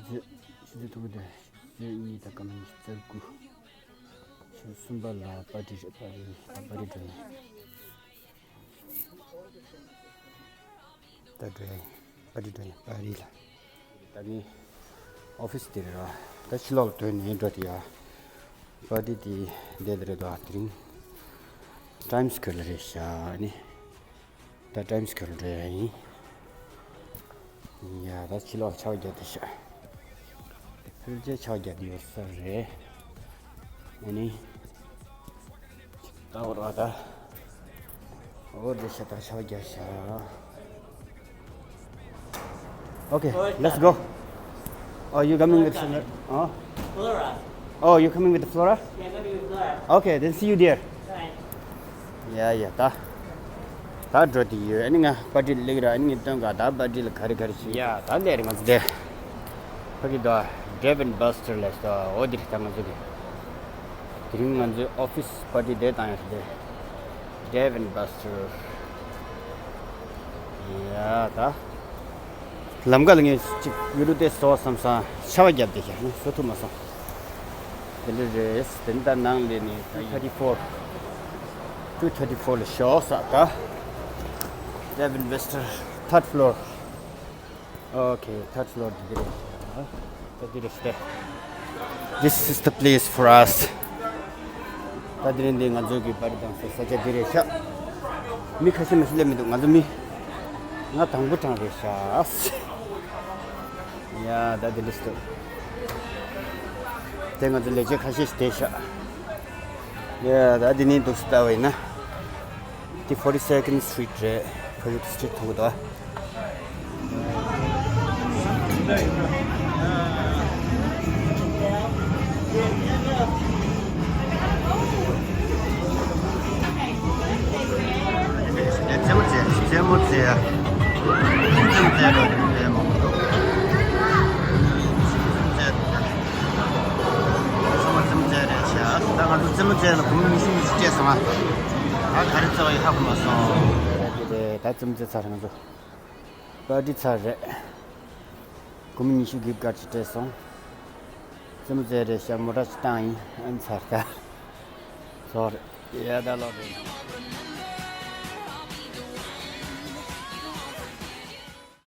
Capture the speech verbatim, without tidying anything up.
ཕྱི་ཚེས་ཐུག་དེ་ཕྱི་ཚེས་གཉིས་དང་སྐར་མ་ཉི་ཤུ་རྩ་དགུ། ཕྱི་ཚེས་གསུམ་པ་ལ་པར་ཊི་རེད། པར་ཊི་རེད། པར་ཊི་འགྲོ་ཡིན། ད་འགྲོ་ཡིན། པར་ཊི་འགྲོ་ཡིན། པར་ཊི་ལ། ད་ནི་ཨོ་ཕི་སི་དེ་རེད་ར། ད་ཕྱི་ལོགས་ལ་ཐོན་ནས་འགྲོ་དེ་ཡ། པར་ཊི་དེ་འདི་ལ་རེད་དོ། དེ་རིང་ཊའིམ་སི་སྐེུར་ལ་རེད་ཤག་ནི། ད་ཊའིམ་སི་སྐེུར་ལ་འགྲོ་ཡ་ཡིན། ཡ་ད་ཕྱི་ལོགས་ལ་ཆར་པ་བརྒྱབ་བསྡད་ཤག་ཕལ་ཆེར་ཆར་པ་བརྒྱབ་བསྡད་ཡོད་ས་རེད། ཨ་ནི། ད་འོ་ར་ད། འོ་འདི་ཤ་སྟག་ཆར་པ་བརྒྱབ་ཤག Okay, let's go. Oh, you coming with Flora? Huh? Flora. Oh, you coming with Flora? Yeah, I'm coming with Flora. Okay, then see you there. Bye. ཡ་ཡ་ད། ད་འགྲོ་དེ་ཡོད། ཨ་ནི་ང་པར་ཊི་ལ་སླེབས་ར། ཨ་ནི་ངས་སྟོན་ག་ད་པར་ཊི་ལ་ག་རེ་ག་རེ་བྱེད། ཡ་ད་སླེབས་རེད་ང་ཚོ་དེ། ཕ་གི་ད་Dave and Buster ལ་སོ་འོ་དེ་རེད། ད་ང་ཚོ་གི་དེ་རིང་ང་ཚོའི་ཨོ་ཕི་སི་པར་ཊི་དེ་བཏང་ཡོད་རེད། Dave and Buster. ཡ་ད། ལམ་ཁ་ལ་ངས་ཅིག་ཡུ་རུ་དེ་བཟོ་བསམ་སང་ཆར་པ་བརྒྱབ་བསྡད་ཤག་ནི་བཟོ་ཐུབ་མ་སོང་། དེ་འདྲ་རེད། དེ་ད་ནང་ལས་ནི་two thirty four, two thirty four ལ་ཤོག་ས་ད། Dave and Buster, third floor. Okay, third floor དེ་རེད། ད་འདི་རེད་ཤག This is the place for us. ད་དེ་རིང་འདི་ང་ཚོ་གི་པར་ཊི་བཏང་སའི་ས་ཆ་འདི་རེད་ཤག་མི་ཁ་ཤས་མི་ཤི་སླེབས་མི་འདུག་ང་ཚོ་མི་ང་དང་པོ་གྲངས་རེད་ཤག་ཡ་ད་འདི་འདྲ་ཞིག་འདུག་དེ་ང་ཚོ་ལས་བྱེད་ཁ་ཤས་ཤིག་བསྡད་ཤག་ཡ་ད་འདི་ནས་འདུག་སེ་ལྟ་བ་ཡིན་ན། འདི་forty second street རེད། ཕ་གི་སི་ཊི་རི་ཊི་མཐོང་གི་འདུག་རྩེད་མོ་རྩེ། རྩེད་མོ་རྩེ། རྩེད་མོ་རྩེ་རོགས། རྩེད་མོ་རྩེ། ཚང་མ་རྩེད་མོ་རྩེ་རེད་ཤག་ད་ང་ཚོ་རྩེད་མོ་རྩེ་ལ་སྒོར་མོ་ཉི་ཤུ་ཉི་ཤུ་སྤྲད་སོང་ང་། ད་ག་རེ་རྩེ་བ་ཡིན་ཧ་གོ་མ་སོང་། ད་རྩེད་མོ་རྩེ་ཚར། ང་ཚོ་པར་ཊི་ཚར་རེད། སྒོར་མོ་ཉི་ཤུ་གིབ་ཀར་ཅིག་སྤྲད་སོང་། རྩེད་མོ་རྩེ་རེད་ཤག་མོ་ཊ་ཅིག་བཏང་ཡིན། ཨ་ནི་ཚར་ད། ཚོར་ཡ་ད་ལོག་རེད།